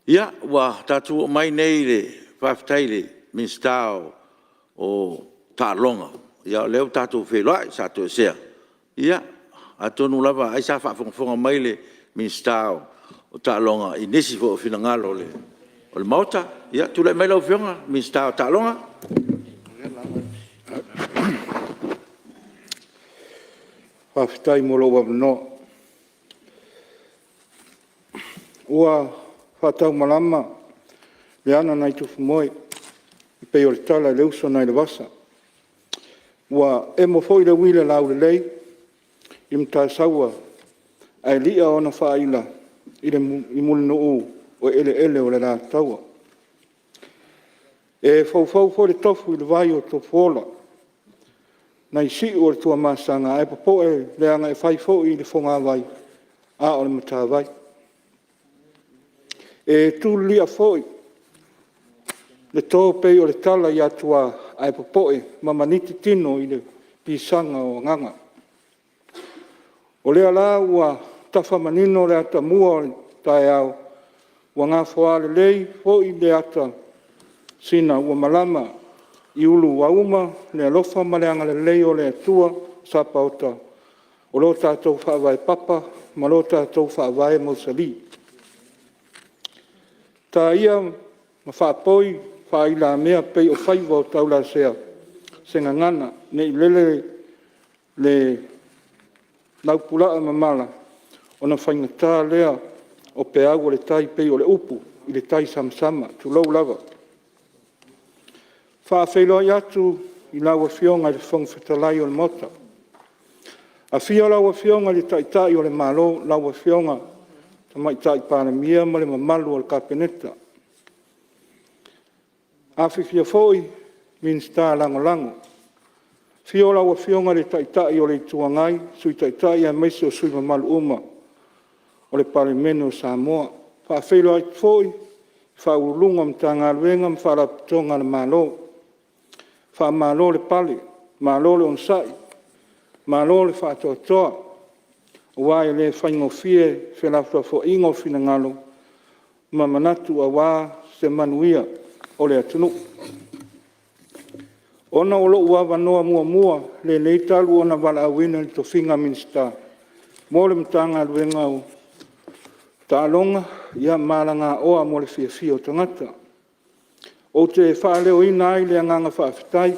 Ia, ua tatou oo mai nei i le faafetai i le Minisita o Taaloga, o lea ua tatou feiloai sa toesea. Ia, atonu lava ai sa faafogafoga mai le Minisita o Taaloga i nisi foi o finagalo o le Maota. Ia, tulai mai lau Afioga i le Minisita o Taaloga. Faafetai mo lou avanoa. Ua faataumalama le ana nai Tofumoe e pei o le tala i le uso nai le vasa. Ua emo foi le uila laulelei i Matasaua ae li'a ona faaila i Mulinuu o eleele o le Alataua. E foufou foi le tofu i le vai o Tofuola nai si'u o le Tuamasaga ae popo'e leaga e fai foi i le fogavai a o le matavai. E tu lilia foi le to pei o le tala i Atua ae popo'e ma maniti tino i le pisaga o agaga. O lea la ua tafa manino le atamua o le taeao, ua gafoa lelei foi le atasina ua malama i uluauma le alofa ma le agalelei o le Atua Sapaota o lo tatou Faavae papa ma lo tatou Faavae mausali. Ta ia ma faapoi faailamea pei o faiva o taulasea se gagana ne i lele le laupulaa mamala ona faigata lea o peau o le tai pei o le upu i le taisamasama, tulou lava. E faafeiloai atu i lau Afioga i le Fofoga Fetalai o le Maota, afio lau Afioga i le Taitai o le Malo lau Afioga i le Tamaitai Palemia ma le mamalu o le Kapeneta. Afifio foi Minisita Lagolago. Afio lau Afioga i le Taitai o le Itu Agai, Sui Taitai aemaise o sui usufono mamalu uma o le Palemene o Samoa. E faafeiloai atu foi i Ofisa Sili o Pulega o Matagaluega ma Faalapotopotoga a le Malo. Faamalo le pale, malo le onosai, malo le faatoatoa aua e le faigofie felafolafoaiga o finagalo ma manatu aua se manuia o le atunuu. Ona o lou avanoa muamua lenei talu ona valaauina i le tofiga Minisita mo le Matagaluega o Taaloga ma Alagaoa mo le Fiafia o Tagata. Ou te faaleoina ai le agaga faafetai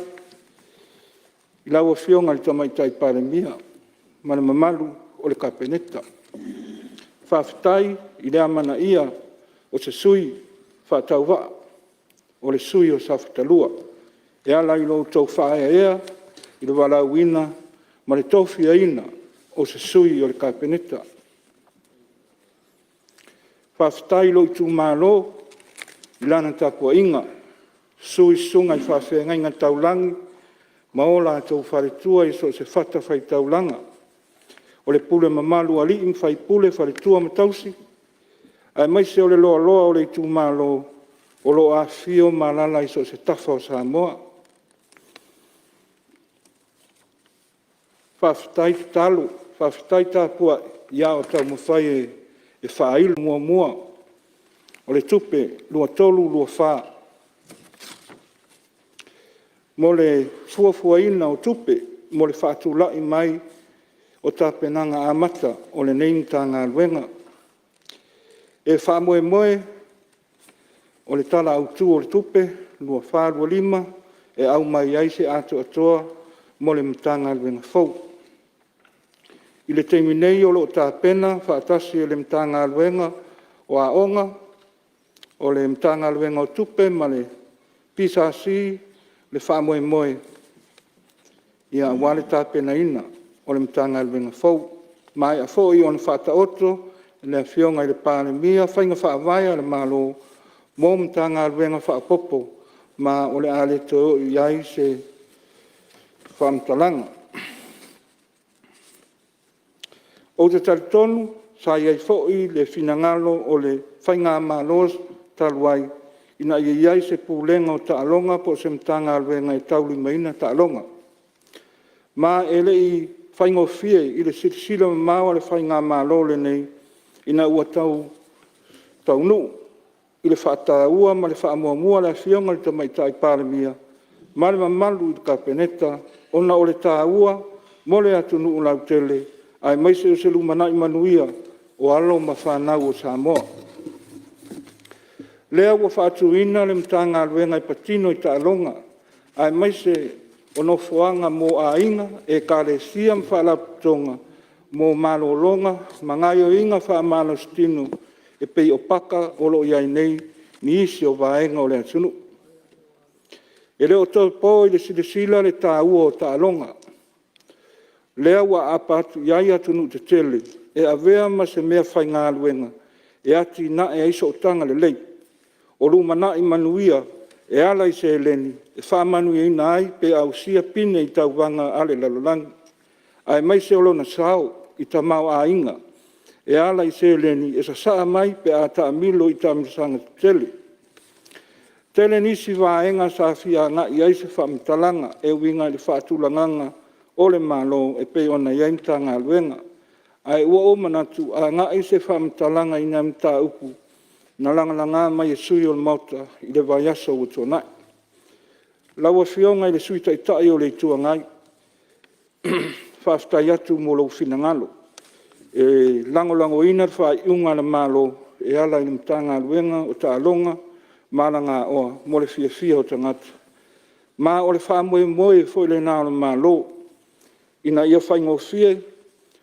i lau Afioga i le Tamaitai Palemia ma le mamalu o le Kapeneta. Faafetai i le amanaia o se sui faatauvaa, o le sui usufono o Safata 2 e ala i lo outou faaeaea i le valaauina ma le tofiaina o se sui o le Kapeneta. Faafetai i lou itumalo i lana tapuaiga, susu i susuga i faafeagaiga taulagi ma o latou faletua i so o se fatafaitaulaga. O le pule mamalu a alii ma faipule, faletua ma tausi, aemaise o le loaloa o le itumalo o lo o afifio ma alaala i so o se tafa o Samoa. Faafetai tatalo, faafetai tapuai a o taumafai e faailo muamua o le Tupe 2023/2024 mo le fuafuaina o tupe mo le faatulai mai o tapenaga amata o lenei Matagaluega. E faamoemoe o le Tala Autu o le Tupe 2024/2025 e aumai ai se atoatoa mo le Matagaluega fou. I le taimi nei o lo o tapena faatasi e le Matagaluega o Aoga, o le Matagaluega o Tupe ma le PSC le faamoemoe aua le tapenaina o le Matagaluega fou. Ua maea foi ona faataoto e le Afioga i le Palemia faiga faavae a le Malo mo Matagaluega faaopoopo ma o le a le toe oo i ai se faamatalaga. Ou te talitonu sa i ai foi le finagalo o le faigamalo talu ai ina ia i ai se Pulega o Taaloga po o se Matagaluega e taulimaina taaloga. Ma e le i faigofie i le silasila mamao a le faigamalo lenei ina ua taunuu. i le faataua ma le faamuamua a le Afioga i le Tamaitai Palemia ma le mamalu i le Kapeneta, ona o le taua mo le atunuu lautele, aemaise o se lumanai manuia o alo ma fanau a Samoa. Lea ua faatuina le Matagaluega e patino i taaloga, aemaise o nofoaga mo aiga, Ekalesia ma faalapotopotoga mo malologa ma gaoioiga faamalositino e pei o paka o lo o i ai nei i nisi o vaega o le atunuu. E le o toe po i le silasila le taua o taaloga, lea ua aapa atu i ai atunuu tetele e avea ma se meafaigaluega e atinae ai sootaga lelei o lumanai manuia e ala i seleni e faamanuiaina ai pe ausia pine i tauvaga a le lalolagi, aemaise o lona sao i tamaoaiga e ala i seleni e sasaa mai pe a taamilo i taamilosaga tetele. E tele nisi vaega sa fia agai i ai se faamatalaga e uiga i le faatulagaga o le Malo e pei ona i ai Matagaluega. Ae ua ou manatu e agai se faamatalaga i nai mataupu na lagalaga mai e sui usufono o le Maota i le vaiaso ua tuanai. Lau Afioga i le Sui Taitai o le Itu Agai, faafetai atu mo lou finagalo e lagolagoina le faaiuga a le Malo e ala i le Matagaluega o Taaloga ma Alagaoa mo le Fiafia o Tagata. Ma o le faamoemoe foi lena o le Malo ina ia faigofie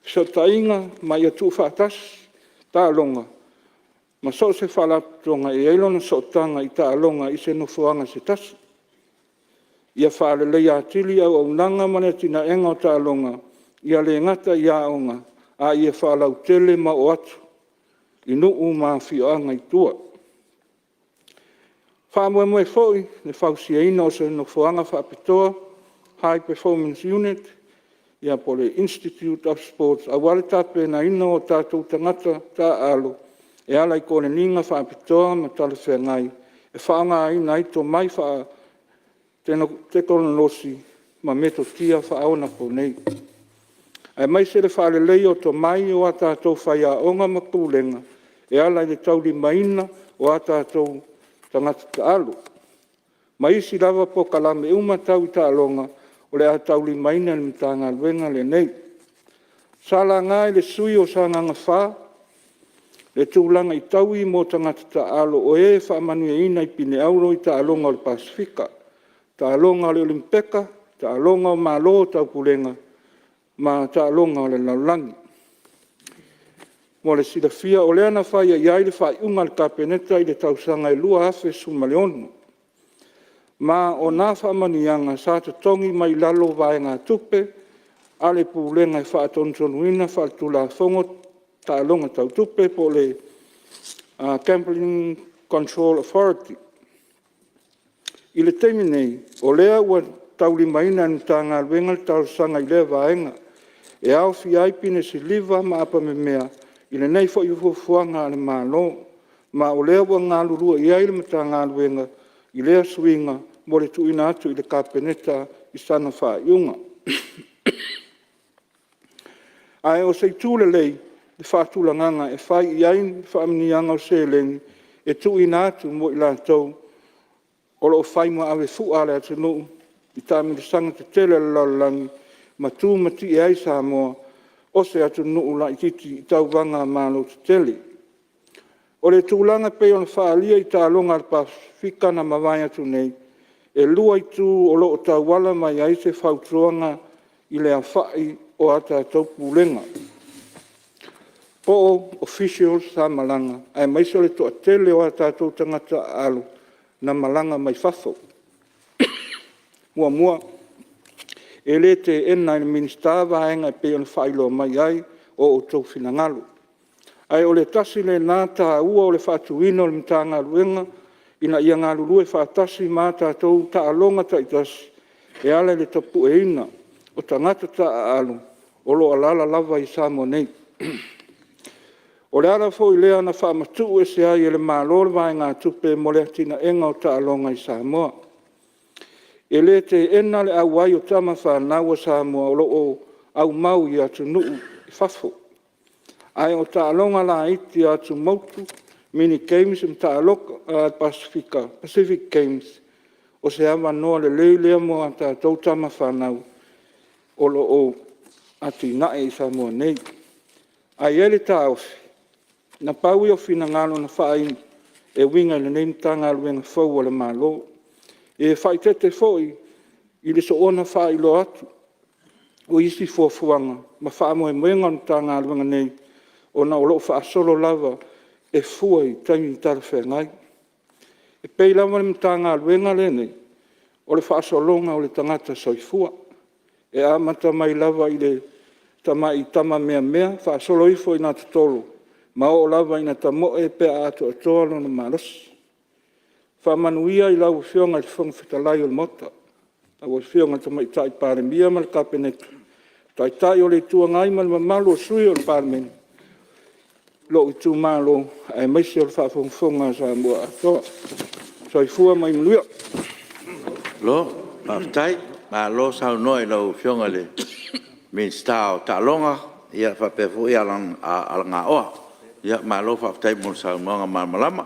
fesootaiga ma ia tuufaatasi taaloga ma so o se faalapotopotoga e i ai lona sootaga i taaloga i se nofoaga se tasi. Ia faaleleia atili auaunaga ma le atinaeina o taaloga, ia le gata i aoga, a ia faalautele ma oo atu i nuu ma afioaga i tua. E faamoemoe foi i le fausiaina o se nofoaga faapitoa, High Performance Unit po o le Institute of Sports aua le tapenaina o tatou tagata taaalo e ala i koleniga faapitoa ma talafeagai e faaaogaina ai tomai faatekonolosi ma metotia faaonaponei, aemaise le faaleleia o tomai o a tatou faiaoga ma pulega e ala i le taulimaina o a tatou tagata taalo ma isi lava polokalame uma tau taaloga o le a taulimaina e le Matagaluega lenei. Sa laga e le sui usufono mo Sagaga 4 le tulaga i taui mo tagata taaalo o e faamanuiaina i pine auro i taaloga o le Pasefika, taaloga a le Olimipeka, taaloga a Malo o le Taupulega ma taaloga a le lalolagi. Mo le silafia o lea na faia i ai le faaiuga a le Kapeneta i le tausaga e 2016, ma o na faamanuiaga sa totogi mai lalo o vaegatupe a le Pulega e faatonutonuina faale-Tulafono taaloga tau tupe po o le Gambling Control Authority. I le taimi nei, o lea ua taulimaina e le Matagaluega le talosaga i lea vaega, e aofia ai pine siliva ma apamemea i lenei foi fuafuaga a le Malo, ma o lea ua galulue i ai le Matagaluega i lea suiga mo le tuuina atu i le Kapeneta i sana faaiuga. Ae o se itu lelei le faatulagaga e fai i ai faamanuiaga o seleni e tuuina atu mo i latou o lo o fai ma avefua a le atunuu i taamilosaga tetele a le lalolagi ma tumatie ai Samoa o se atunuu laitiiti i tauvaga a Malo tetele. O le tulaga e pei ona faaalia i taaloga a le Pasefika na mavae atu nei, e lua itu o lo o tauala mai ai se fautuaga i le aofai o a tatou Pulega po o officials sa malaga, aemaise o le toatele o a tatou tagata taaalo na malaga mai fafo. Muamua, e le teena e le Minisita vaega e pei ona faailoa mai ai o outou finagalo. Ae o le tasi lena taua o le faatuina o le Matagaluega ina ia galulue faatasi ma a tatou taaloga taitasi e ala i le tapueina o tagata taaalo o lo o alaala lava i Samoa nei. O le ala foi lea na faamatuu ese ai e le Malo le vaegatupe mo le atinaeina o taaloga i Samoa. E le teena le auai o tama fanau a Samoa o lo o aumau i atunuu i fafo, ae o taaloga laiti a atumotu Mini Games ma Taaloga Pasefika, Pacific Games, o se avanoa lelei lea mo a tatou tama fanau o lo o atinae i Samoa nei. Ae i ai le taofi, na pau ia o finagalo na faaali e uiga i lenei Matagaluega fou a le Malo. E faaeteete foi i le soona faailoa atu o isi fuafuaga ma faamoemoega o le Matagaluega nei, ona o lo o faasolo lava e fua i taimi talafeagai. E pei lava le Matagaluega lenei, o le faasologa o le tagata soifua. E amata mai lava i le tamai tamameamea faasolo ifo ina totolo, ma oo lava ina tamoe pe a atoatoa lona malosi. Faamanuia i lau Afioga i le Fofoga Fetalai o le Maota, lau Afioga i le Tamaitai Palemia ma le Kapeneta, Taitai o le Itu Agai ma le mamalu o sui usufono o le Palemene, lou itumalo, aemaise o le faafogafoga a Samoa atoa. Soifua ma ia manuia. Malo faafetai, malo saunoa i lau Afioga i le Minisita o Taaloga faapea foi Alagaoa. Malo faafetai mo le saunoaga malamalama.